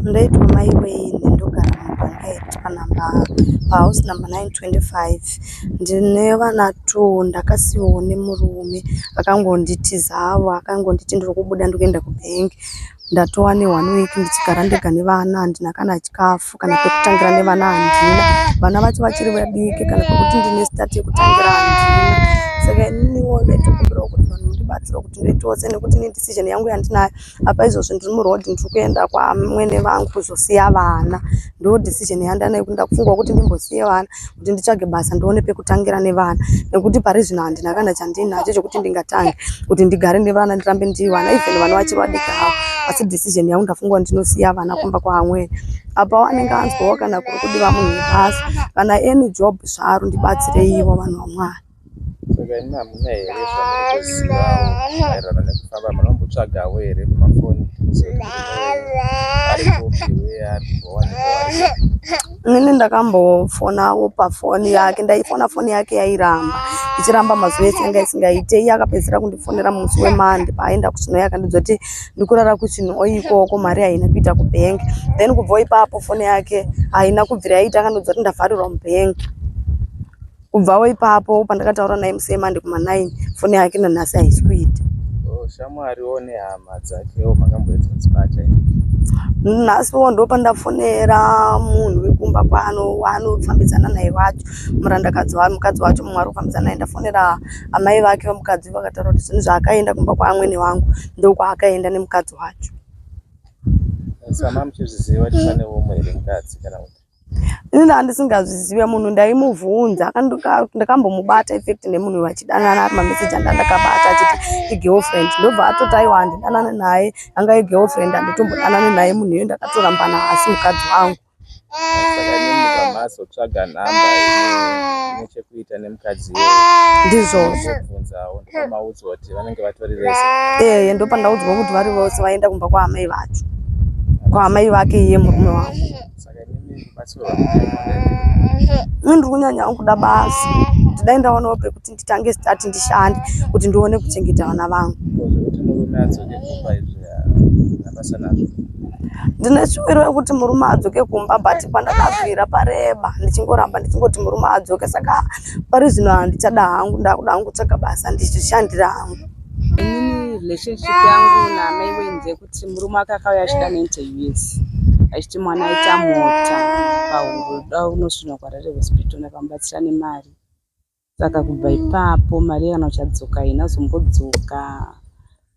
Ndoitwa mai Wayne ndogara muBanket panhamba pahouse number 925. Ndine vana 2 ndakasiiwawo nemurume akangonditizawo akangonditi ndiri kubuda ndikuenda kubhengi. Ndatova ne1 week ndichigara ndega nevana handina kana chikafu kana pekutangira nevana handina. Vana vacho vachiri vadiki kana pekuti ndine start yekutangira handina. Saka ininiwo ndaitokumbirawo kuti vanhu mundibatsirewo kuti ndoitawo sei nekuti ini decision yangu yandinayo apa izvozvi ndiri muroad ndiri kuenda kwamwene vangu kuzosiya vana. Ndo decision yandanayo kuti ndakufungawo kuti ndimbosiye vana kuti nditsvage basa ndione pekutangira nevana nekuti pari zvino handina kana chandinacho chekuti ndingatange kuti ndigare nevana ndirambe ndivana even vana vachiri vadiki havo asi decision yangu ndafunga kuti ndinosiya vana kumba kwaamwene apa anenge anzwawo kana kuri kudiwa munhu webasa kana any job zvaro ndibatsireiwo vanhu vaMwari. Saka imi hamuna here zvamunotozivawo maererano nekufamba munombotsvagawo here pamafoni kuti muzive kuti murume wenyu ari kupi uye ari kumbowanikwa ari kupi? Inini ndakambofonawo pafoni yake ndaifona foni yake yairamba ichiramba mazuva ese yanga isingaite iye akapedzisira kundifonera musi wemande paaenda kuchinhoyi akandiudza kuti ndikurara kuchinhoyi ikoko mari haina kuita kubhengi then kubva ipapo foni yake haina kubvira yaita akandiudza kuti ndavharirwa mubhengi Kubvawo ipapo pandakataura naye musi weMonday kuma9 foni yake nanhasi haisi kuita. Oh, shamwariwo nehama dzakewo makamboedza kudzibata here? Nhasiwo ndopandafonera munhu wekumba kwano waanofambidzana naye wacho murandakadzi wa mukadzi wacho mumwe ari kufambidzana naye ndafonera amai vake vemukadzi vakataura kuti zvinhu zvaakaenda kumba kwaamwene wangu ndokwaakaenda nemukadzi wacho. Sama muchizviziva kuti pane umwe here mukadzi kana kuti? Ini ndandisingazvizive munhu ndaimubvunza ndakambomubata effect nemunhu vachidanana ari mameseji andandakabata achiti igirlfriend ndobva atoti aiwa handidanane naye anga igirlfriend handitombodanane naye munhu iyoyo ndakatorambana asi mukadzi wangu. Saka imimi pamazotsvaga nhamba ine chekuita nemukadzi iyoyo Ndizvozvo. Mobvunzawo ndopamaudzwa kuti vanenge vatori vese. Ehe ndopandaudzwa kuti vari vose vaenda kumba kwaamai vacho kwaamai vake iye murume wangu. Saka imimi rubatsiro rwamunoda Ini ndiri kunyanya hangu kuda basa kuti dai ndawanawo pekuti nditange start ndishande kuti ndione kuchengeta vana vangu. Ko zvekuti murume adzoke kumba izvi hamuna basa nazvo. Ndine shuwiro yekuti murume adzoke kumba but pandakabvira pareba ndichingoramba ndichingoti murume adzoke saka pari zvino handichada hangu ndakuda hangu kutsvaga basa ndichishandira hangu. Inini relationship yangu naamai Wendy kuti murume wake akauya achida 90 us achiti mwana aita mota pahuro da unosvinwa kuHarare hospital ndakamubatsira nemari saka kubva ipapo mari kana uchadzoka haina kuzombodzoka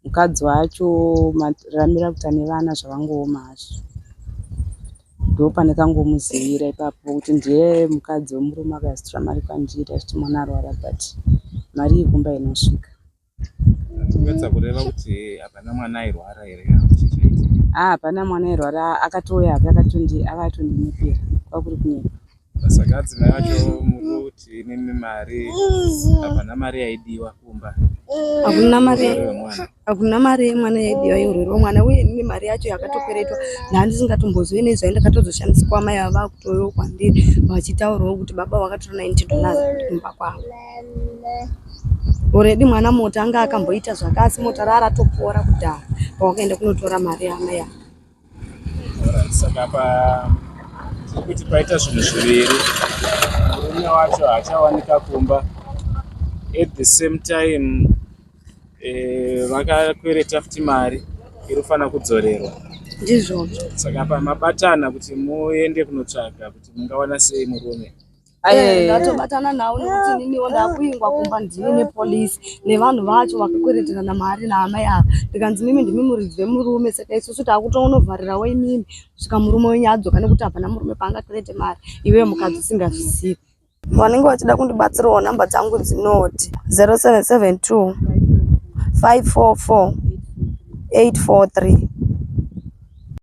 mukadzi wacho mararamiro akuita nevana zvakangooma hazvo ndopandakangomuzivira ipapo kuti ndiye mukadzi wemurume akaizotora mari kwandiri achiti mwana arwara but mari iyi kumba inosvika. Kuedza kureva kuti hapana mwana airwara here kana kuti chii chaitika? Ah, hapana mwana airwara akatouya hake akatondi akatondinyepera kwakuri kunyepa. Saka adzimai vacho muri kuti imimi mari hapana mari yaidiwa kumba. Hakuna mari Yemwana. Hakuna mari yemwana yaidiwa yeurwere wemwana uye inini mari yacho yakatokweretwa ndandisingatombozivi nezvayo ndakatozoshamiswa amai ava vakutouyawo kwandiri vachitaurawo kuti baba vakatora 90 dollars kumba kwavo. Already mwana mota anga akamboita zvake asi mota raratopora kudhara pawakaenda kunotora mari yaamai ava. Saka pa tiri kuti paita zvinhu zviviri, murume wacho haachawanika kumba at the same time eh, vakakwereta futi mari iri kufanira kudzorerwa. Ndizvozvo. Saka pamabatana kuti muende kunotsvaga kuti mungawana sei murume. Eh, ndatobatana nawo nekuti ininiwo ndakuingwa kumba ndini nepolisi nevanhu vacho vakakwereterana mari naamai ava ndikanzi mimi ndimi muridzi wemurume saka isusu takutonovharirawo imimi kusvika murume wenyu adzoka nekuti hapana murume paangakwerete mari iwewe mukadzi usingazvizivi vanenge vachida kundibatsirawo nhamba dzangu dzinoti 0772 544 843.